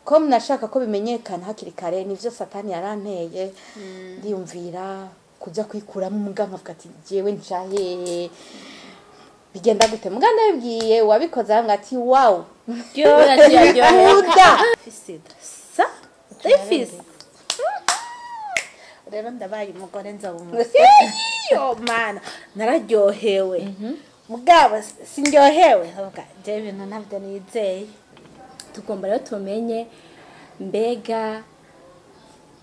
Ko nashaka ko bimenyekana hakiri kare, nivyo Satani yaranteye, ndiyumvira kuja kwikuramo muga nkavuga ati jewe ncahe, bigenda gute? Muga ndabibwiye uwabikoze arambwira ati wow, bikunda. Sida sa ndayifise rero, ndabaye umugore, nzaba umuvyeyi. Yo mana, nararyohewe, mugabo sindyohewe. Ndavuga je ibintu ntabyo nizeye. Tugomba rero tumenye mbega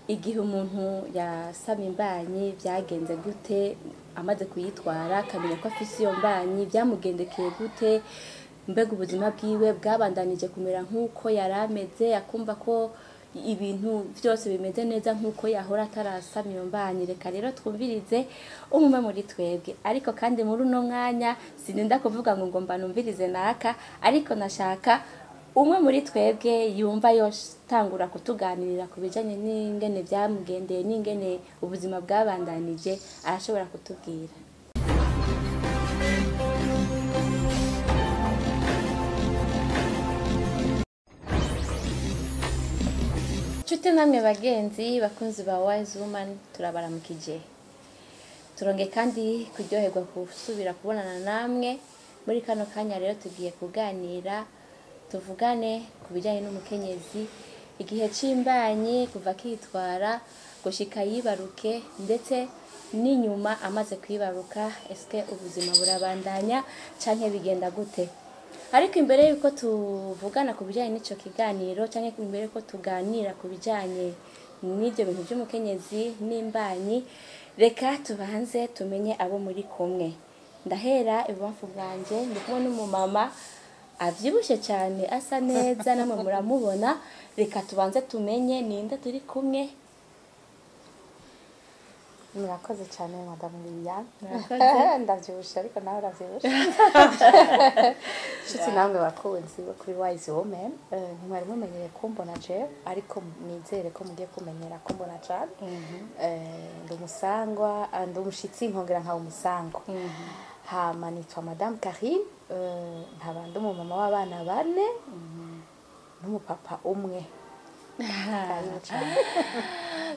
igihe umuntu yasama imbanyi byagenze gute, amaze kuyitwara akamenya ko afise iyo mbanyi byamugendekeye gute, mbega ubuzima bwiwe bwabandanije kumera nk'uko yari ameze, akumva ko ibintu byose bimeze neza nk'uko yahora atarasama iyo mbanyi. Reka rero twumvirize umwe muri twebwe, ariko kandi muri uno mwanya sininda kuvuga ngo ngomba numvirize naka, ariko nashaka umwe muri twebwe yumva yotangura kutuganirira ku bijanye n'ingene byamugendeye n'ingene ubuzima bwabandanije, arashobora kutubwira. Nshuti namwe bagenzi bakunzi ba Wise Woman, turabaramukije, turonge kandi kuryoherwa gusubira kubonana namwe muri kano kanya. Rero tugiye kuganira, tuvugane ku bijyanye n'umukenyezi igihe c'imbanyi, kuva akitwara gushika yibaruke, ndetse n'inyuma amaze kwibaruka. Eske ubuzima burabandanya canke bigenda gute? Ariko imbere yuko tuvugana ku bijyanye n'ico kiganiro, canke imbere yuko tuganira ku bijyanye n'ibyo bintu by'umukenyezi n'imbanyi, reka tubanze tumenye abo muri kumwe. Ndahera ibubamfu bwanje, ndi kumwe n'umumama avyibushe cyane, asa neza, namwe muramubona. Reka tubanze tumenye ninde turi kumwe. Murakoze cyane, Madamu Liliane. Murakoze. Ndavyibushe, ariko nawe uravyibushe. Nshuti namwe bakunzi bo kuri Wise Woman, ntimwari mumenyereye kumbona jewe, ariko nizere ko mugiye kumenyera kumbona cane. Ndi umusangwa, ndi umushitsi nkongera nkaba umusangwa. Hama nitwa Madame Karine, nkaba ndi umumama w'abana bane n'umupapa umwe. Karibu cane.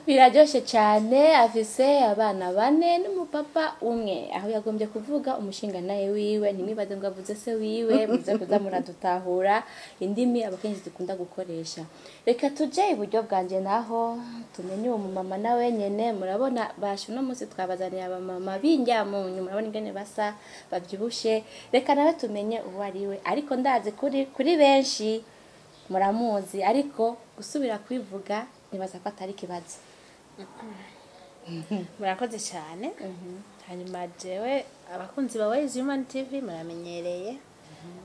Biraryoshe cyane, afise abana bane n'umupapa umwe, aho yagombye kuvuga umushinga nawe wiwe. Ntimwibaze ngo avuze se wiwe, muze kuza muradutahura indimi abakenshi dukunda gukoresha. Reka tuje iburyo bwanje naho tumenye uwo mumama nawe nyene. Murabona basha, uno munsi twabazaniye abamama b'injyamunyu, murabona ingene basa, bavyibushe. Reka nawe tumenye uwo ari we, ariko ndazi kuri benshi muramuzi, ariko gusubira kwivuga nibaza ko atari ikibazo. Murakoze cyane. Hanyuma jewe abakunzi ba Wise Human TV muramenyereye,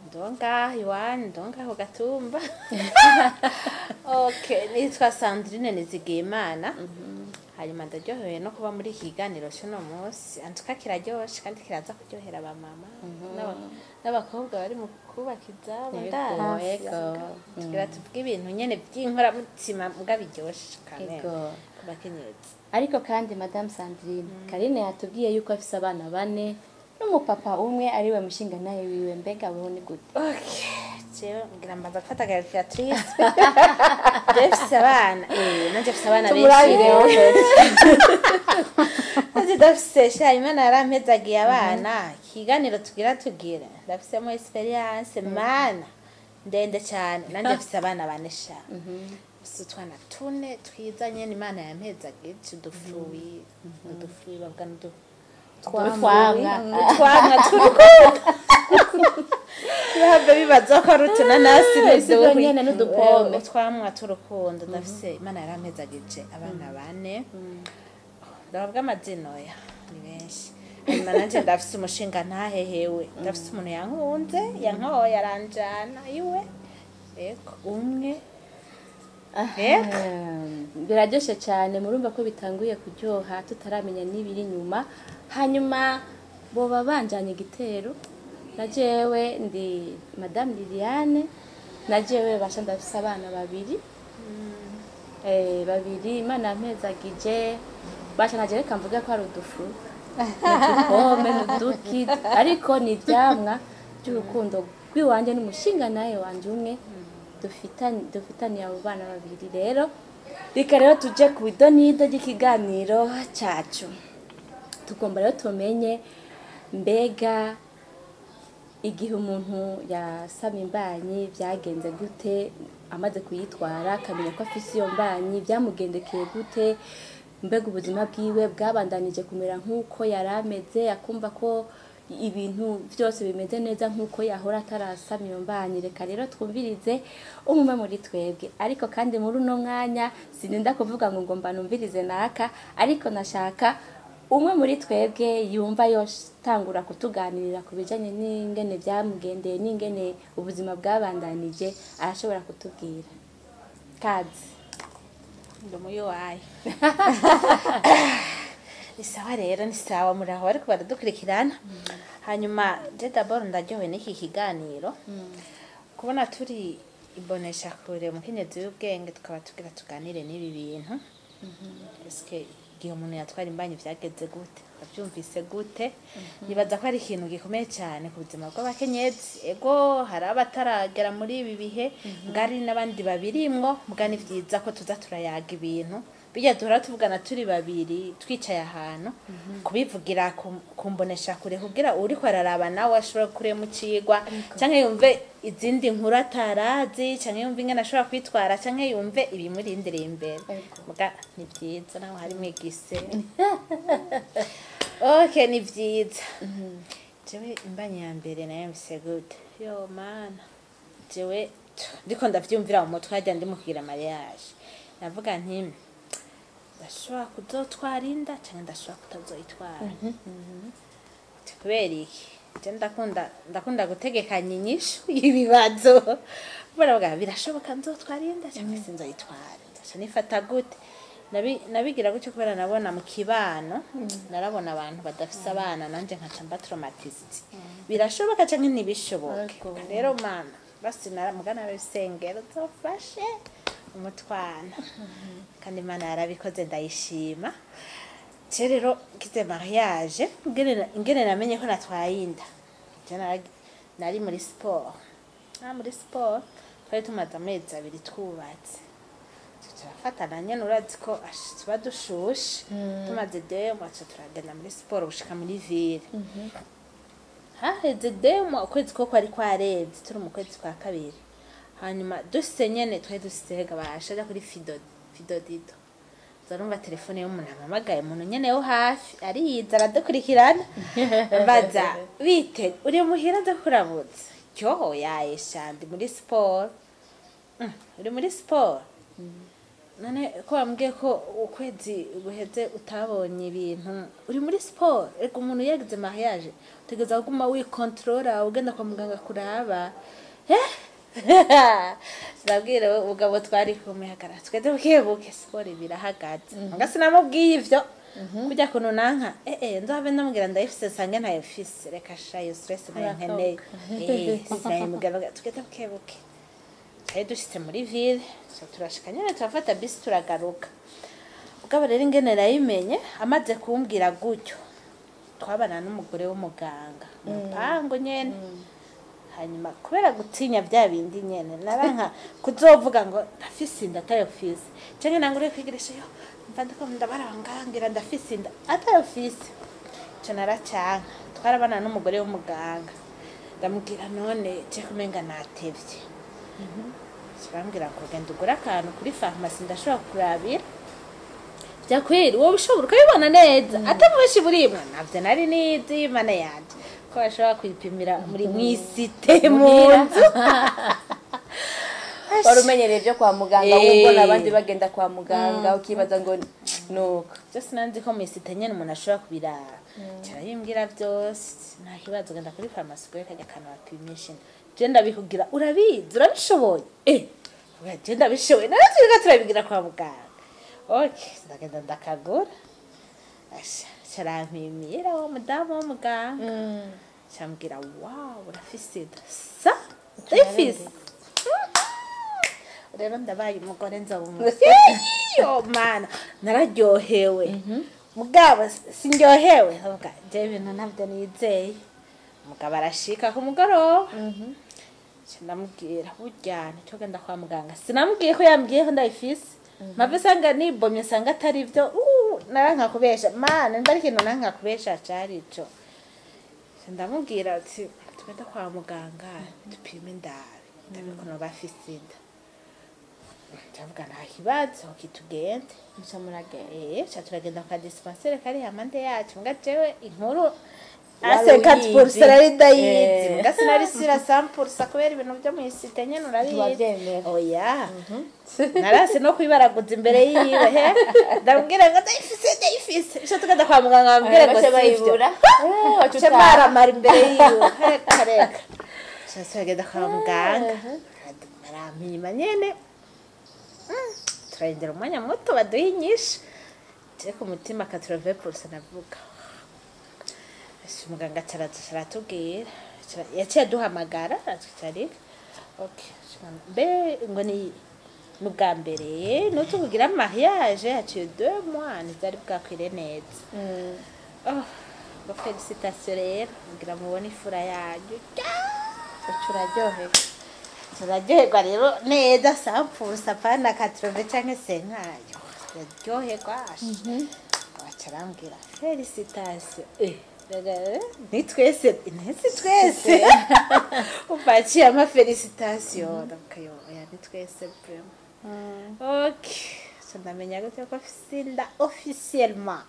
ndonga iwanyu, ndonga ku Gatumba. Okay, nitwa Sandrine Nizigiyimana. Hanyuma ndaryohewe no kuba muri iki kiganiro cy'uno munsi. Antuka kiraryoshe kandi kiraza kuryohera abamama n'abakobwa bari mu kubaka izabo. Ndazi tugira tuvuge ibintu nyene by'inkoramutima mbwa biryoshe kamere ku bakenyezi. Ariko kandi Madame Sandrine, Karine yatubwiye yuko afise abana bane n'umupapa umwe ariwe mushinga nawe wiwe. Mbega weho ni gute? Okay, jewe ngira mbanza gufata calculatrice. Jewe mfise abana, nanje mfise abana benshi. Tumurabire wowe. Nanje ndafise sha, Imana yarampezagiye abana. Ikiganiro tugira tugire, ndafisemo experience mana ndende cyane. Nanje mfise abana bane sha, mfise utwana tune twiza nyene Imana yampezagiye, udufruit, udufruit bavuga n'udu Utwamwa. Utwamwa tw'urukundo. Bahava bibaza ko ari utunanasi. Sibyo nyene, n'udupome. Utwamwa tw'urukundo ndafise. Imana yarampezagije abana bane. Ndabavuga amazina? Oya, ni benshi. Hanyuma nanje ndafise umushinga ntahehewe, ndafise umuntu yankunze, yankoye, aranjana iwe. Ego, umwe. Ego. Biraryoshe cyane, murumva ko bitanguye kuryoha tutaramenya n'ibiri inyuma. Hanyuma boba banjanye igitero, na jewe ndi Madame Liliane, na jewe basha ndafise abana babiri, babiri Imana yampezagije. Basha naje reka mvuge ko ari udufu n'udupome n'uduki, ariko ni ivyamwa by'urukundo rw'iwanje n'umushinga nawe wanje umwe. dufitaniye abo bana babiri. Rero reka rero tuje ku idonido ry'ikiganiro cyacu. Tugomba rero tumenye mbega igihe umuntu yasama imbanyi byagenze gute, amaze kuyitwara akamenya ko afise iyo mbanyi byamugendekeye gute, mbega ubuzima bwiwe bwabandanije kumera nk'uko yari ameze, akumva ko ibintu byose bimeze neza nk'uko yahora atarasama iyo mbanyi. Reka rero twumvirize umwe muri twebwe, ariko kandi muri uno mwanya sininda kuvuga ngo ngomba numvirize naka, ariko nashaka umwe muri twebwe yumva yotangura kutuganirira ku bijanye n'ingene byamugendeye n'ingene ubuzima bwabandanije, arashobora kutubwira. Kazi Ndi umuyowayi. Ni sawa rero, ni sawa, muraho bariko baradukurikirana. Hanyuma je d'abord ndaryohewe n'iki kiganiro, kubona turi ibonesha kure umukenyezi w'ubwenge, tukaba tugira tuganire n'ibi bintu. Eske igihe umuntu yatwara imbanyi vyageze gute, wavyumvise gute? Nibaza ko ari ikintu gikomeye cyane ku buzima bw'abakenyezi. Ego, hari abataragera muri ibi bihe, mbwa hari n'abandi babirimwo, mbwa ni vyiza ko tuza turayaga ibintu bijya duhora tuvugana turi babiri twicaye ahantu, kubivugira kumbonesha kure kugira uriko araraba nawe ashobora kurema icigwa, canke yumve izindi nkuru atarazi, canke yumve ingene ashobora kwitwara, canke yumve ibimurindiriye imbere. Muga ni vyiza naho harimwo igise. Okay, ni vyiza. Jewe imbanyi ya mbere nayo mfise gute? Yo mana, jewe ndiko ndavyumvira mu mutwe harya ndi mu kugira mariage, navuga nti ndashobora kuzotwara inda canke ndashobora kutazoyitwara. Uti kubera iki? Je ndakunda gutegekanya inyishu y'ibibazo. Baravuga birashoboka nzotwara inda canke sinzoyitwara, nzaca nifata gute? Nabigira gutyo kubera nabona mu kibano, narabona abantu badafise abana, nanje nkaca mba traumatized. Birashoboka canke ntibishoboke? Rero mana, basi mugana narabisengera uzofashe umutwana, kandi Imana yarabikoze, ndayishima. Je rero ngize mariage, ingene namenye ko natwaye inda, je nari muri sport. Muri sport twari tumaze amezi 2 twubatse, turafatana nyene, urazi ko tuba dushushe. Tumaze 2 mois turagenda muri sport gushika muri ville. Haheze 2 mois, ukwezi ko kwari kwareze, turi mu kwezi kwa kabiri. Hanyuma duse nyene twari dusega bashaja kuri Fidodido, zarumva telefone y'umuntu ampamagaye, umuntu nyene wo hafi ariyiza aradukurikirana, mbaza bite uri muhira ndakuramutsa? Cyo yaye shandi muri sport. Uri muri sport none ko wambwiye ko ukwezi guheze utabonye ibintu, uri muri sport? Reka umuntu yagize mariage utegereza kuguma wikontorora, ugenda kwa muganga kuraba. Sinabwira ubugabo twari kumwe hagara twese buke buke sport birahagaze. Nga sinamubwiye ivyo kujya kuntu nanka nzohave ndamubwira ndayifise sange ntayifise, reka sha iyo stress nayo nkeneye. Sinamubwira twese buke buke. Twari dushitse muri ville, so turashika nyene turafata bisi turagaruka. Ubwo rero ingene nayimenye amaze kumbwira gutyo, twabana n'umugore w'umuganga mu rupangu nyene. Hanyuma kubera gutinya bya bindi nyene naranka kuzovuga ngo ndafise inda atayofise, canke nangure kwigirisha yo mva ndiko ndabarangangira ndafise inda atayofise, ico naracanka. Twarabana n'umugore w'umuganga, ndamubwira none je kumenga natevye. Kirambwira ngo genda ugure akantu kuri farumasi ndashobora kurabira byakweri wowe ushobora ukabibona neza atamubeshi burimwe. Navyo nari nizi mana yanje ko bashobora kwipimira muri mwisite mu nzu. Wari umenyereye ibyo kwa muganga, wumva abandi bagenda kwa muganga ukibaza ngo nuko. Byose nanzi ko mwisite nyene umuntu ashobora kubirara. Carayimbwira byose nta kibazo, genda kuri farumasi ugure kajya akantu bapimisha. Je ndabikugira urabizi urabishoboye. Je ndabishoboye nawe turiko turabigira kwa muganga. Okay, ndagenda ndakagura. Asha carampimira wa mudamu w'umuganga. Cambwira wow urafise inda. Sa ndayifise. Rero ndabaye umugore nzoba umuvyeyi. Yo mana nararyohewe. Mugabo sindyohewe, ndavuga je ibintu ntabyo nizeye. Mugabo arashika ku mugoroba. Ndamubwira burya ntitugenda kwa muganga, sinamubwiye ko yambwiye ko ndayifise, mpave usanga nibomye nsanga atari byo. Naranka kubesha mana, nimba ari ikintu nanka kubesha cari ico. Ndamubwira ati tugenda kwa muganga dupime ndabe ndabe ko noba afise inda. Ndavuga nta kibazo, kitugende. Muca muragenda? Ca turagenda kwa dispensaire kari hampande yacu. Mbwa jewe inkuru Wari 50% uyizi. Nari ndayizi, mbwa sinari sûre 100% kubera ibintu vyo mw'isite nyene urabizi. Ntiwavyemera. Oya, narase no kwibaraguza imbere yiwe, he ndamubwira ngo ndayifise, ndayifise. Ico tugenda kwa muganga bambwira ngo bace sivyo. Bayibura. Ce maramara imbere yiwe, reka reka. Ca turagenda kwa muganga barampima nyene. Turarindira umwanya muto baduha inyishu. Je ku mutima 80% navuga. Ese umuganga acaraza aratubwira, yaciye aduhamagara aratwicarika. Okay, mbe ngo ni n'ubwa mbere nutukugira mariage, haciye 2 mois, ntivyari bwakwire neza. Oh, ngo félicitations rero, ngira mubone ifura yanyu. Uca uraryoherwa. Turaryoherwa rero neza 100%, apana 80 canke 50. Turaryoherwa. Baca arambwira félicitations. Ni twese, ntese twese umva aciye ama félicitations, ndavuga yo oya, ni twese vraiment. Okay, so ndamenya gute ko afise inda officiellement?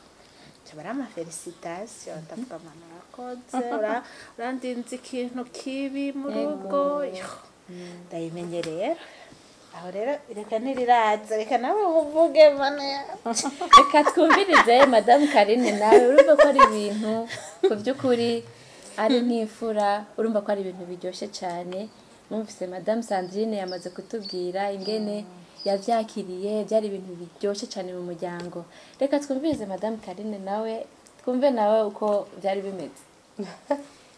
Cabara ama félicitations, ndavuga mama urakoze, urandinze ikintu kibi mu rugo. Yo, ndayimenye rero aho rero, reka ntiriraza, reka nawe uvuge mana yawe. Reka twumvirize madamu Karine. Nawe urumva ko ari ibintu ku by'ukuri ari nk'imfura, urumva ko ari ibintu biryoshye cyane. Numvise madamu Sandrine yamaze kutubwira ingene yavyakiriye, byari ibintu biryoshye cyane mu muryango. Reka twumvirize madamu Karine nawe, twumve nawe uko byari bimeze.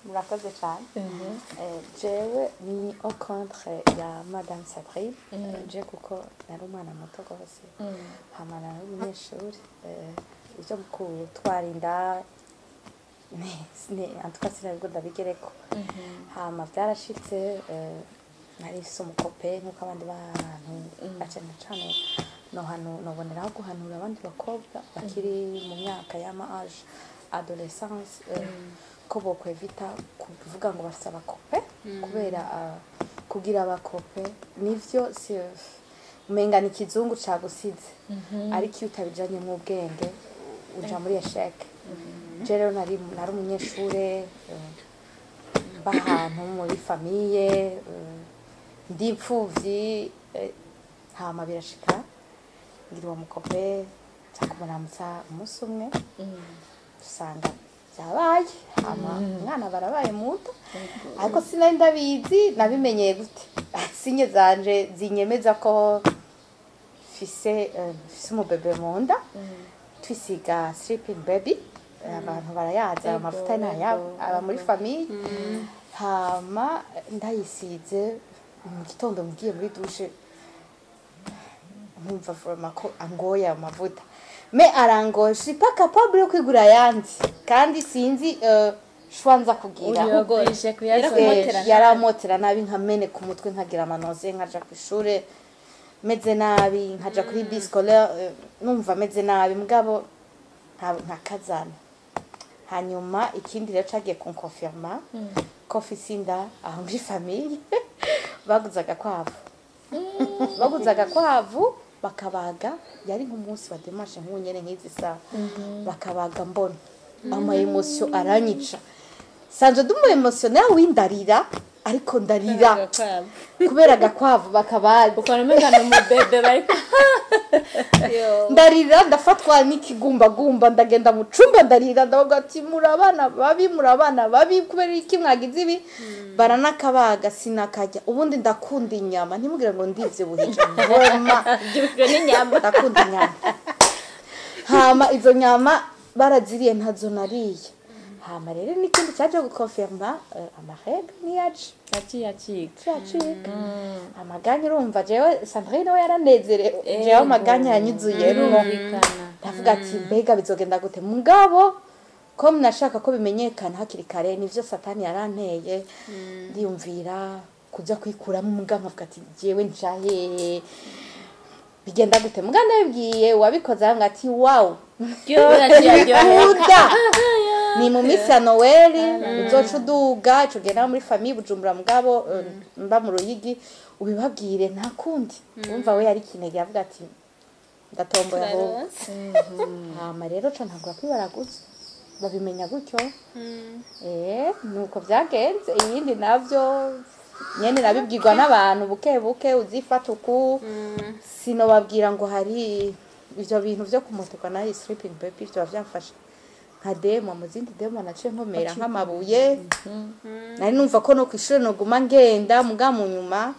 Murakoze cyane. Jewe ni au contraire ya madame Sabrine. Je kuko nari umwana muto rwose, hama nari umunyeshuri. Ibyo gutwara inda en tout cas sinabwo ndabigereko. Hama byarashitse, nari mfise umu copain nk'uko abandi bantu na cane cane noboneraho guhanura abandi bakobwa bakiri mu myaka y'ama âge adolescence, ko bokwevita kuvuga ngo bafise aba copains, kubera kugira aba copains nivyo si umenga ni ikizungu cagusize, ariko iyo utabijanyemwo ubwenge uja muri échec. Je rero nari umunyeshure, mba ahantu muri famille, ndi imfuvyi. Hama birashika ngira uwo mu copain, nza kumuramutsa umunsi umwe, usanga byabaye, hama umwana barabaye muto, ariko sinari ndabizi. Nabimenyeye gute? Signes zanje zinyemeza ko mfise umubebe mu nda, twisiga Sleeping Baby. Abantu barayazi ayo mavuta ntayabo aba muri famille. Hama ndayisize mu gitondo, ngiye muri douche, nkumva vraiment ko angoye ayo mavuta, mais arangoye, je suis pas capable yo kwigura ayandi, kandi sinzi choix nza kugira. Uri obligé kuyakoresha. Yaramotera nabi. Yaramotera nabi, nkameneka umutwe, nkagira ama nausées, nkaja ku ishure meze nabi, nkaja kuri bus scolaire, numva meze nabi, mugabo nkakazana. Hanyuma ikindi rero cagiye kunkonfirma ko mfise inda, aho muri famille baguze agakwavu, baguze agakwavu bakabaga, yari nk'umunsi wa dimanche nk'ubu nyene nk'izi saha, bakabaga mbona ama émotions aranyica. Sanzwe ndi umu émotionnel w'indarira, ariko ndarira kubera agakwavu bakabaga. Ukabona umenga ni umubebe bari. Ndarira, ndafatwa n'ikigumbagumba, ndagenda mu cumba ndarira, ndavuga ati muri abana babi, muri abana babi, kubera iki mwagize ibi? Baranakabaga sinakarya. Ubundi ndakunda inyama, ntimugire ngo ndivyibuhije vraiment. Byibujwe n'inyama. Ndakunda inyama. Hama izo nyama baraziriye, ntazo nariye. Hama rero n'ikindi cyaje gukonfirma, ama règles niyaje. Yaciye acika. Cyacika amaganya. Urumva jewe Sandrine we yaranezerewe, jewe amaganya yanyuzuyemwo. Birumvikana. Ndavuga ati mbega bizogenda gute? Mugabo ko nashaka ko bimenyekana hakiri kare, nivyo satani yaranteye, ndiyumvira Kuja kwikuramo, muga nkavuga ati jewe nca hehe, bigenda gute? Muga ndabibwiye uwabikoze, arambwira ati wow, bikunda ni mu minsi ya Noweli uzoca uduga. Ico gihe naba muri famille Bujumbura, mugabo mba mu Ruyigi, ubibabwire nta kundi. Wumva we yari kinege, avuga ati ndatomboye ahubwo. Hama rero ca ntangura kwibaraguza, babimenya gutyo. Nuko vyagenze. Ibindi navyo nyene nabibwirwa n'abantu buke buke, uzifata uku. Sinobabwira ngo hari ivyo bintu vyo kumoterwa na sleeping baby, vyoba vyamfashe nka demo mu zindi demo. Naciye nkomera nk'amabuye. Nari numva ko no kw'ishure noguma ngenda, muga mu nyuma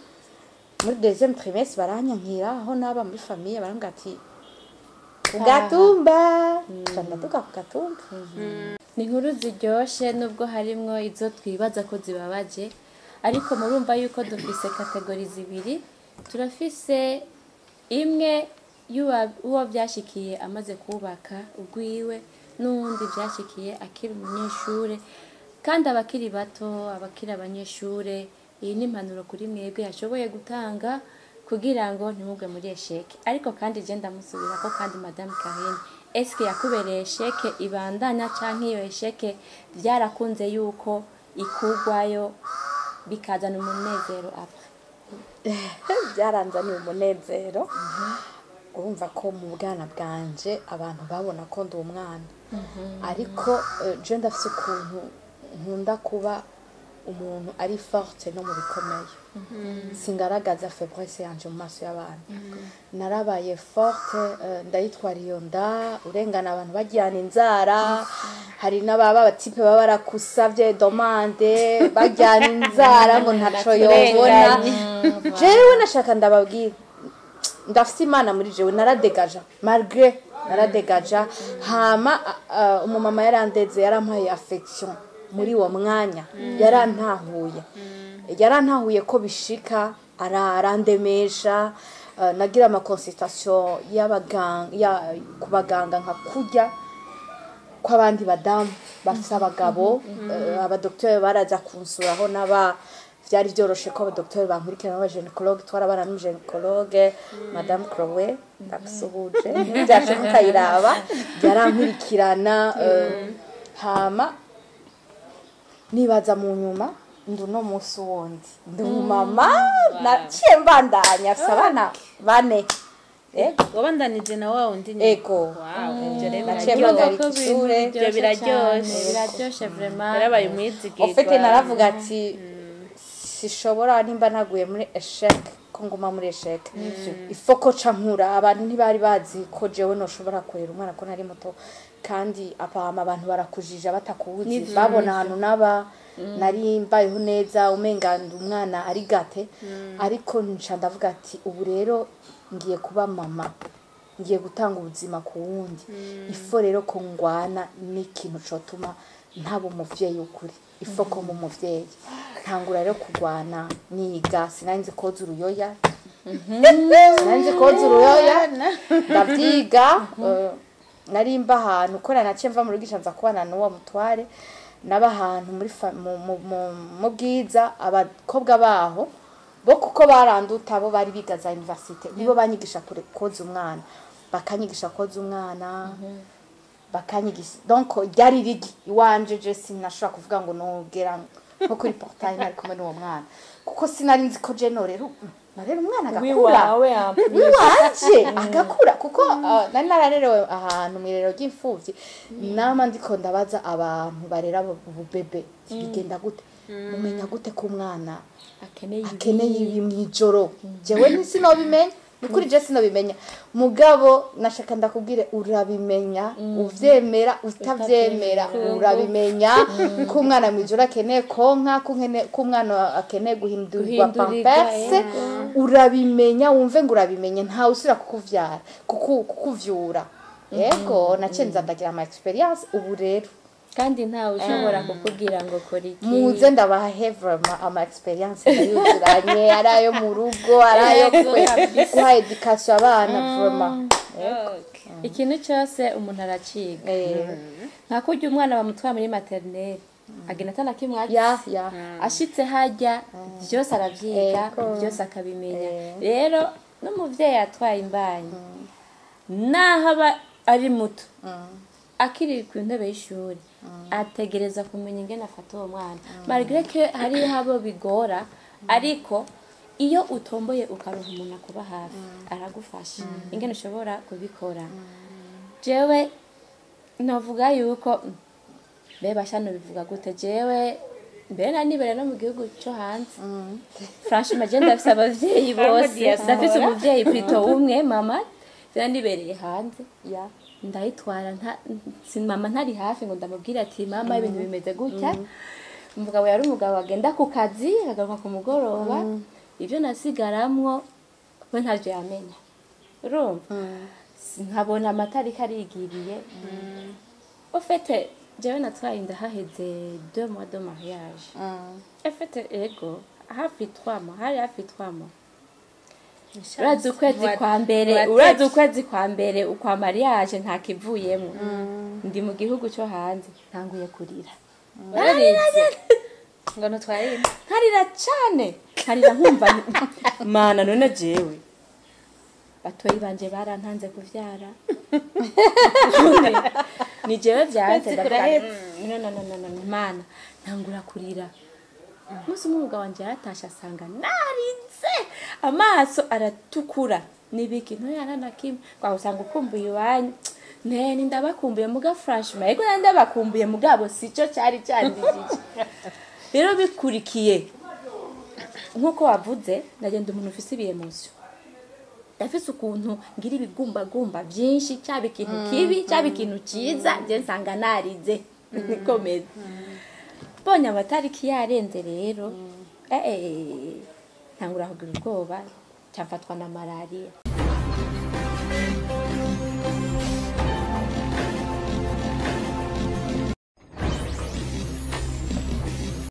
muri deuxième trimestre baranyankira aho naba muri famille, barambwira ati ku Gatumba. Ca ndaduga ku Gatumba. Ni inkuru ziryoshe, nubwo harimwo izo twibaza ko zibabaje, ariko murumva yuko dufise catégories zibiri. Turafise imwe uwo byashikiye amaze kubaka ugwiwe, n'uwundi byashikiye akiri umunyeshure. Kandi abakiri bato, abakiri abanyeshure, iyi ni impanuro kuri mwebwe yashoboye gutanga kugira ngo ntimugwe muri échec. Ariko kandi je ndamusubira ko kandi, Madame Karine, eske yakubereye échec ibandanya, canke iyo échec byarakunze yuko ikugwayo bikazana umunezero après? Byaranzaniye umunezero. Urumva ko mu bwana bwanje abantu babona ko ndi umwana, ariko je ndafise ukuntu nkunda kuba umuntu ari forte no mu bikomeye. Singaragaza faiblesse yanje mu maso y'abantu. Narabaye forte, ndayitwara iyo nda urengana abantu bajyana inzara. Hari n'ababa aba types baba barakusavye demande, bajyana inzara ngo ntaco yobona. Jewe nashaka ndababwira, ndafise Imana muri jewe. Naradegaja, malgré naradegaja. Hama umumama yarandeze, yarampaye affection muri uwo mwanya, yarantahuye ko bishika, arandemesha. Nagira ama consultation y'abaganga ku baganga, nka kurya kw'abandi badamu bafise abagabo. Abadokiteri baraza kunsura aho naba. Vyari vyoroshe ko abadokiteri bankurikirana, n'aba gynécologue. Twarabana n'umu gynécologue, Madame Chloé, ndagusuhuje, ntibyashe kukayiraba, yarankurikirana. Hama nibaza mu nyuma ndi uno munsi wundi ndi umumama, naciye mbandanya, afise abana bane. Ego. Wabandanije na wa wundi nyine? Ego. Wow, ibyo rero Naciye biraryoshe. mpagarika ishure. Ibyo biraryoshe. Biraryoshe vraiment. Yarabaye umwizigirwa. Au fait, naravuga ati sishobora, nimba naguye muri échec, ko nguma muri échec. Ifo ko ca nkura. Abantu ntibari bazi ko jewe noshobora kurera umwana, ko nari muto. Kandi apama abantu barakujija batakuzi, babona ahantu naba nari mbayeho neza, umenga ndi umwana ari gâté. Ariko nca ndavuga ati ubu rero ngiye kuba mama, ngiye gutanga ubuzima ku wundi. Ifo rero ko ngwana n'ikintu cotuma ntaba umuvyeyi w'ukuri, ifo ko mu muvyeyi. Ntangura rero kugwana, niga. Sinari nzi koza uruyoya, sinari nzi koza uruyoya, ndavyiga. Nari mba ahantu kora, naciye mva mu rugo nza kubana n'uwo mutware. Naba ahantu muri mu Bwiza. Abakobwa baho bo, kuko baranduta, bo bari biga za université, nibo banyigisha koza umwana, bakanyigisha koza umwana, bakanyigisha. Donc ryari rigi iwanje. Je sinashobora kuvuga ngo nogera nko kuri portail nari kumwe n'uwo mwana, kuko sinari nzi ko je norera narera umwana agakura. Wiwawe en plus. Wiwanje agakura, kuko nari nararerewe ahantu mw'irerero ry'imfuvyi. Nama ndiko ndabaza abantu barera bubebe, bigenda gute, mumenya gute ko umwana akeneye ibi? Akeneye ibi mw'ijoro? Jewe ntisinobimenya, nukuri je sinobimenya. Mugabo nashaka ndakubwire, urabimenya uvyemera utavyemera, urabimenya ko umwana mw'ijoro akeneye konka, ko umwana akeneye guhindurirwa Guhindurirwa, pampers. Urabimenya, wumve ngo urabimenya, ntawe usubira kukuvyara, kukuvyura. Yego, naciye nza ndagira ama expérience ubu rero. Kandi ntawe ushobora kukubwira ngo kora iki. Muze ndabahe vraiment ama expérience ndayuzuranye, ari ayo mu rugo, ari ayo guha éducation abana, vraiment. Ikintu cyose umuntu araciga. Nka kurya umwana bamutwara muri maternelle. Agenda atana kimwe azi. Ya, ya. Ashitse hajya, byose aravyiga, byose akabimenya. Rero n'umuvyeyi atwaye imbanyi, naho aba ari muto, akiri ku ntebe y'ishuri, ategereza kumenya ingene afata uwo mwana, malgré que hariho abo bigora. Ariko iyo utomboye ukaronka umuntu akuba hafi, aragufasha ingene ushobora kubikora. Jewe novuga yuko mbe bashano bivuga gute, jewe mbere na nibere no mu gihugu cyo hanze, franchement je ndafise abavyeyi bose, ndafise umuvyeyi plutôt umwe, mama. Je nibereye hanze, ndayitwara nta si mama ntari hafi ngo ndamubwire ati: "Mama, ibintu bimeze gutya." Umugabo yari umugabo agenda ku kazi, akagaruka ku mugoroba. Ibyo nasigaramwo we ntavyo yamenya. Urumva, nkabona amatariki arigiriye. Au fait, jewe natwaye inda haheze 2 mois de mariage. En fait, ego, hafi 3 mois, hari hafi 3 mois. Urazi ukwezi kwa mbere, urazi ukwezi kwa mbere ukwa mariage nta kivuyemo. Ndi mu gihugu cyo hanze, ntanguye kurira. Wararize ngo ntutwaye inda? Nkarira cane, nkarira nkumva: "Mana, none jewe batoyi banje barantanze kuvyara, ni jewe vyanze?" Kwezi Ndavuga, kuraheze. No, no, no, no, no, Mana." Ntangura kurira. Umunsi umwe umugabo wanje yaratashe, asanga narinze, amaso aratukura. Nibiki? Ntoyana na kimwe kwa usanga ukumbuye iwanyu. Nene ndabakumbuye muga, franchement, ego ndabakumbuye, mugabo sico cyari cyandijije. Rero bikurikiye nk'uko wavuze, ndagenda umuntu ufise ibi émotions, ndafise ukuntu ngira ibigumbagumba byinshi, cyaba ikintu kibi, cyaba ikintu cyiza, njye nsanga narize nikomeza. Mbonye amatariki yarenze rero, ntangura kugira ubwoba, cyamfatwa na malariya.